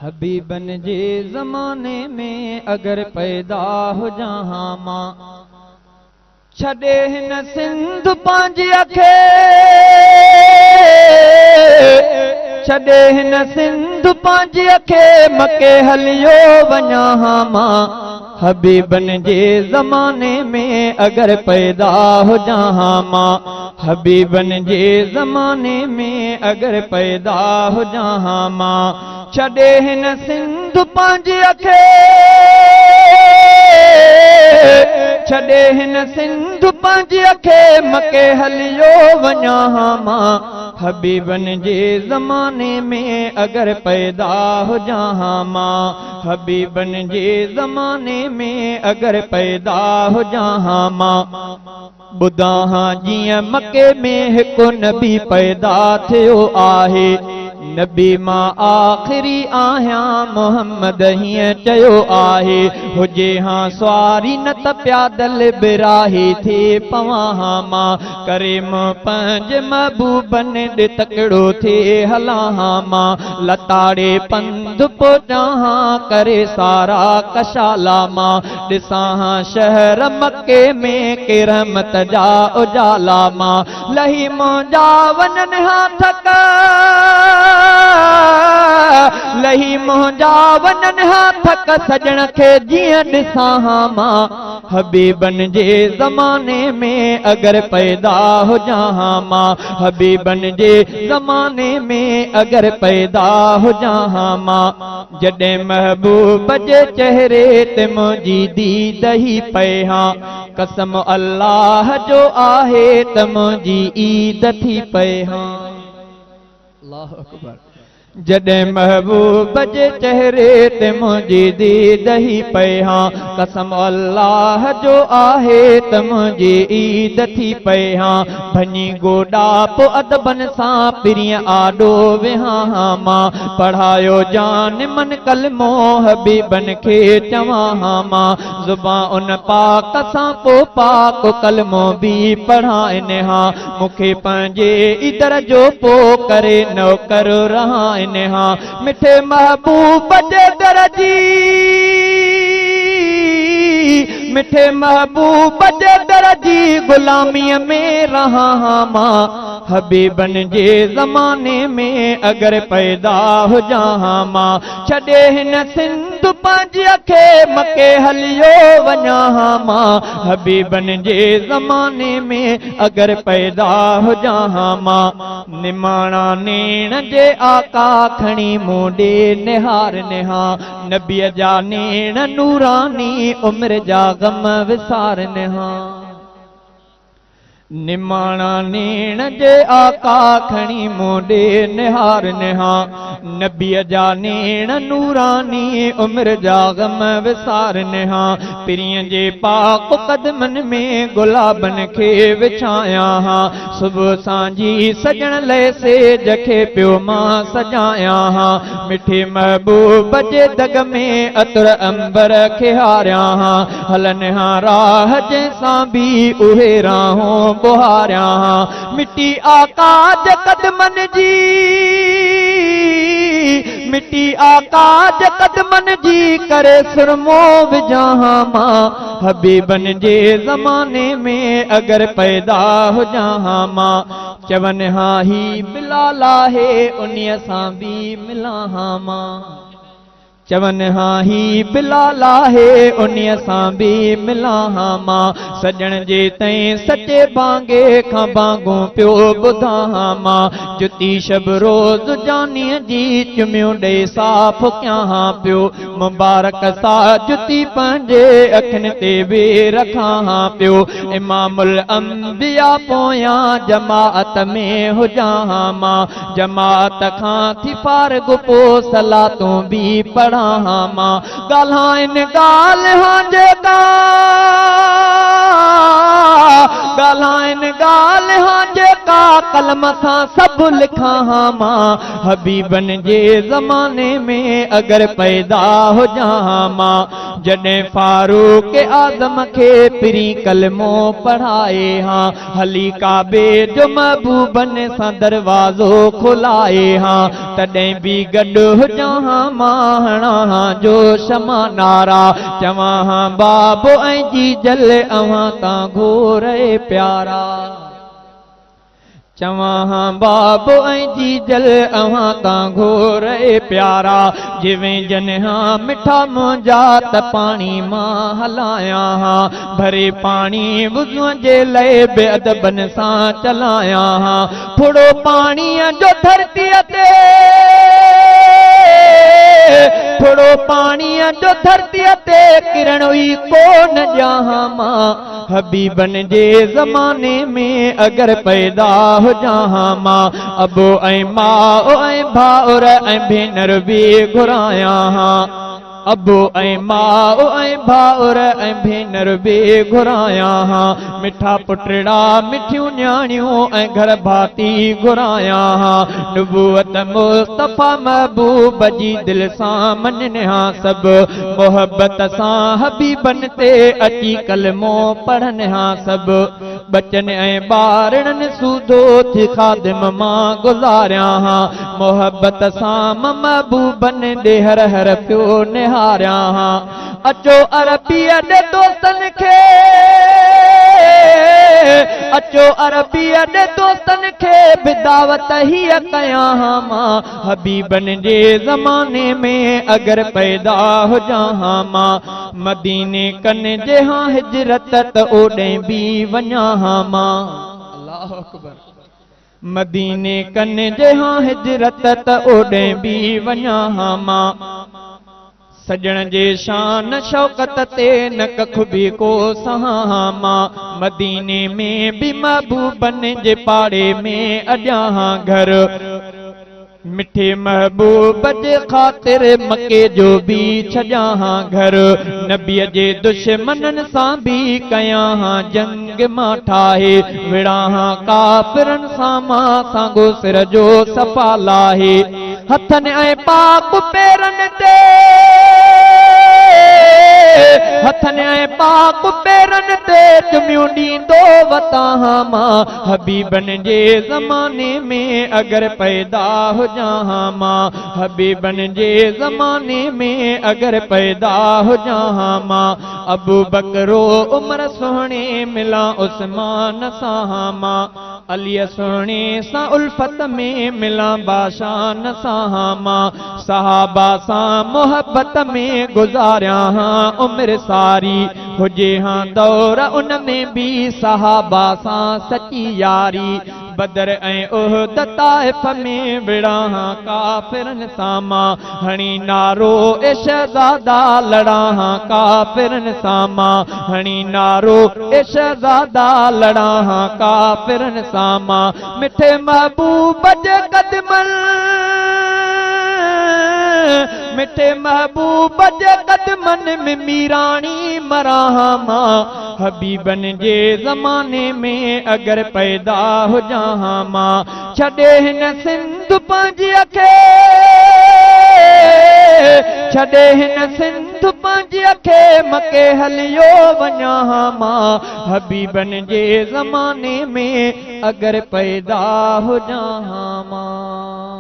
حبيبن جي زماني ۾ اگر پيدا هجان ها مان. ڇڏي هن سنڌ پنهنجيء کي، ڇڏي هن سنڌ پنهنجيء کي مڪي هليو وڃان ها مان. حبيبن جي زماني ۾ اگر پيدا هجان ها مان. حبيبن جي زماني ۾ اگر پيدا هجان ها مان. ڇڏي هن سنڌ پنهنجيء کي، ڇڏي هن سنڌ پنهنجيء کي مڪي هليو وڃان ها مان. حبيبن جي زماني ۾ اگر پيدا هجان ها مان. حبيبن جي زماني ۾ اگر پيدا هجان ها مان. ٻڌان ها جيئن مڪي ۾ هڪ نبي پيدا ٿيو آهي. نبي مان آخري آهيان محمد هيئن چيو آهي. هجي ها سواري نه ته پيادل به راهي ٿي پوان ها مان. ڪري منهن پنهنجي محبوبن ڏي تڪڙو ٿي هلان ها مان. لتاڙي پنڌ پهچان ها ڪري سارا ڪشالا مان. ڏسان ها شهر مڪي ۾ ڪي رحمت جا اجالا مان لهي منهنجا وڃن ها ٿڪ لهي منهنجا وڃن ها ٿڪ سڄڻ کي جيئن ڏسان ها مان حبيبن جي زماني ۾ اگر پيدا هجان ها مان حبيبن جي زماني ۾ اگر پيدا هجان ها مان. جڏهن محبوب جي چهري تي منهنجي ديد ئي پئي ها، قسم الله جو آهي ته منهنجي عيد ٿي پئي ها. الله اڪبر جڏهن محبوب جي چهري تي منهنجي ديد ئي پئي ها، قسم الله جو آهي ته منهنجي عيد ٿي پئي ها. ڀڃي گوڏا پو ادبن سان پرينء آڏو ويهان ها مان. پڙهايو جان من ڪلمو حبيبن کي چوان ها مان. زبان ان پاڪ سان پو پاڪ ڪلمو به پڙهائن ها. مون کي پنهنجي ئي در جو پو ڪري نوڪر رهائن ها. مٺي محبوب جي در جي مٺي محبوب جي در جي غلاميء ۾ رهان ها مان. حبيبن جي زماني ۾ اگر پيدا هجان ها مان. ڇڏي هن سنڌ پنهنجيء کي مڪي هليو وڃان ها مان. حبيبن جي زماني ۾ اگر پيدا هجان ها مان. نماڻا نيڻ جي آقا کڻي مون ڏي نهار نها. نبيء جا نيڻ نوراني عمر جا غم وسار نها. نماڻا نيڻ جي آقا کڻي مون ڏي نهار نها. نبيء جا نيڻ نوراني عمر جا غم وسار نها. پرينء جي پاڪ قدمن ۾ گلابن کي وڇايان ها. صبح سانجهي سڄڻ لئه سيج کي پيو مان سجايان ها. مٺي محبوب جي دڳ ۾ عطر عنبر کي هاريان ها. هلن ها راهه جنهن سان به اهي راهون ٻهاريان ها. مٽي آقا جي قدمن جي مٽي آقا جي قدمن جي ڪري سرمو وجهان ها مان. حبيبن جي زماني ۾ اگر پيدا هجان ها مان. چون ها هي بلال آهي انهيء سان به ملان ها مان. چون ها هي بلال آهي انهيء سان به ملان ها مان. سڄڻ جي تئين سچي بانگي کان بانگون پيو ٻڌان ها مان. جتي شب روز جانيء جي چميون ڏئي صاف ڪيان ها پيو. مبارڪ سا جتي پنهنجي اکين تي به رکان ها پيو. امام الانبياء پويان جماعت ۾ هجان ها مان. جماعت کان ٿي فارغ پو صلاتون به پڙهان ها مان. ڳالهائين ڳالهه جيڪا ڳالهائين ڳالهه جيڪا قلم سان سڀ لکان ها مان. حبيبن جي زماني ۾ اگر پيدا هجان ها مان. جڏهن فاروق اعظم کي پرين ڪلمو پڙهائي ها، هلي ڪعبي جو محبوبن سان دروازو کولائي ها، تڏهن به گڏ هجان ها مان هڻان ها جوش مان نعرا، چوان ها بابو ۽ جيجل اوهان تان گهور اي پيارا. چوان ها بابو ۽ جيجل اوهان تان گهور اي پيارا، جيوين جن ها مٺا منهنجا ته پاڻي مان هلايان ها، ڀري پاڻي وضوء جي لئه به ادبن سان چلايان ها، ڦڙو پاڻيء جو ڌرتيء تي، ڦڙو پاڻيء جو ڌرتيء تي ڪرڻ ئي ڪو نه ڏيان ها مان. حبيبن جي زماني ۾ اگر پيدا هجان ها مان، ابو ۽ ماء ۽ ڀائر ۽ ڀينر به گهرايان ها. ابو ۽ ماء ۽ ڀائر ۽ ڀينر به گهرايان ها. مٺا پٽڙا، مٺيون نياڻيون ۽ گهر ڀاتي گهرايان ها. نبوت مصطفيٰ محبوب جي دل سان مڃن ها سڀ. محبت سان حبيبن تي اچي ڪلمو پڙهن ها سڀ. ٻچن ۽ ٻارڙن سوڌو ٿي خادم مان گذاريان ها. محبت سان مان محبوبن ڏي هر هر پيو نهاريان ها. اچو عربيء ڏي دوستن کي اچو عربيء ڏي دوستن کي به دعوت هيء ڪيان ها مان. حبيبن جي زماني ۾ اگر پيدا هجان ها مان، مديني ڪن جي هان هجرت ته اوڏهين به وڃان ها مان. الله اڪبر مديني ڪن جي هان هجرت ته اوڏهين به وڃان ها مان. سڄڻ جي شان شوڪت تي نه ڪک به ڪو سهان ها مان. مديني ۾ به محبوبن جي پاڙي ۾ اڏيان ها گهر. مٺي محبوب جي خاطر مڪي جو به ڇڏيان ها گهر. نبيء جي دشمنن سان به ڪيان ها جنگ مان ٺاهي. وڙهان ها ڪافرن سان مان سانگو سر جو صفا لاهي. هٿن ۽ پاڪ پيرن تي هٿن ۽ پاڪ پيرن تي چميون ڏيندو وتان ها مان حبيبن جي زماني ۾ اگر پيدا هجان ها مان حبيبن جي زماني ۾ اگر پيدا هجان ها مان ابوبڪر عمر سهڻي ملان عثمان سان ها مان عليء سهڻي سان الفت ۾ ملان باشان سان ها مان صحابه سان محبت ۾ گذاريان ها عمر ساري هجي ها دور ان ۾ به صحابه سان سچي ياري بدر ۽ احد طائف ۾ وڙهان ها ڪافرن سان مان هڻي نعرو اي شهزادا لڙان ها ڪافرن سان مان هڻي نعرو اي شهزادا لڙان ها ڪافرن سان مان مٺي محبوب جي قدمن مٺي محبوب جي قدمن ۾ ميراڻي مران ها مان حبيبن جي زماني ۾ اگر پيدا هجان ها مان ڇڏي هن سنڌ پنهنجيء کي ڇڏي هن سنڌ پنهنجيء کي مڪي هليو وڃان ها مان حبيبن جي زماني ۾ اگر پيدا هجان ها مان.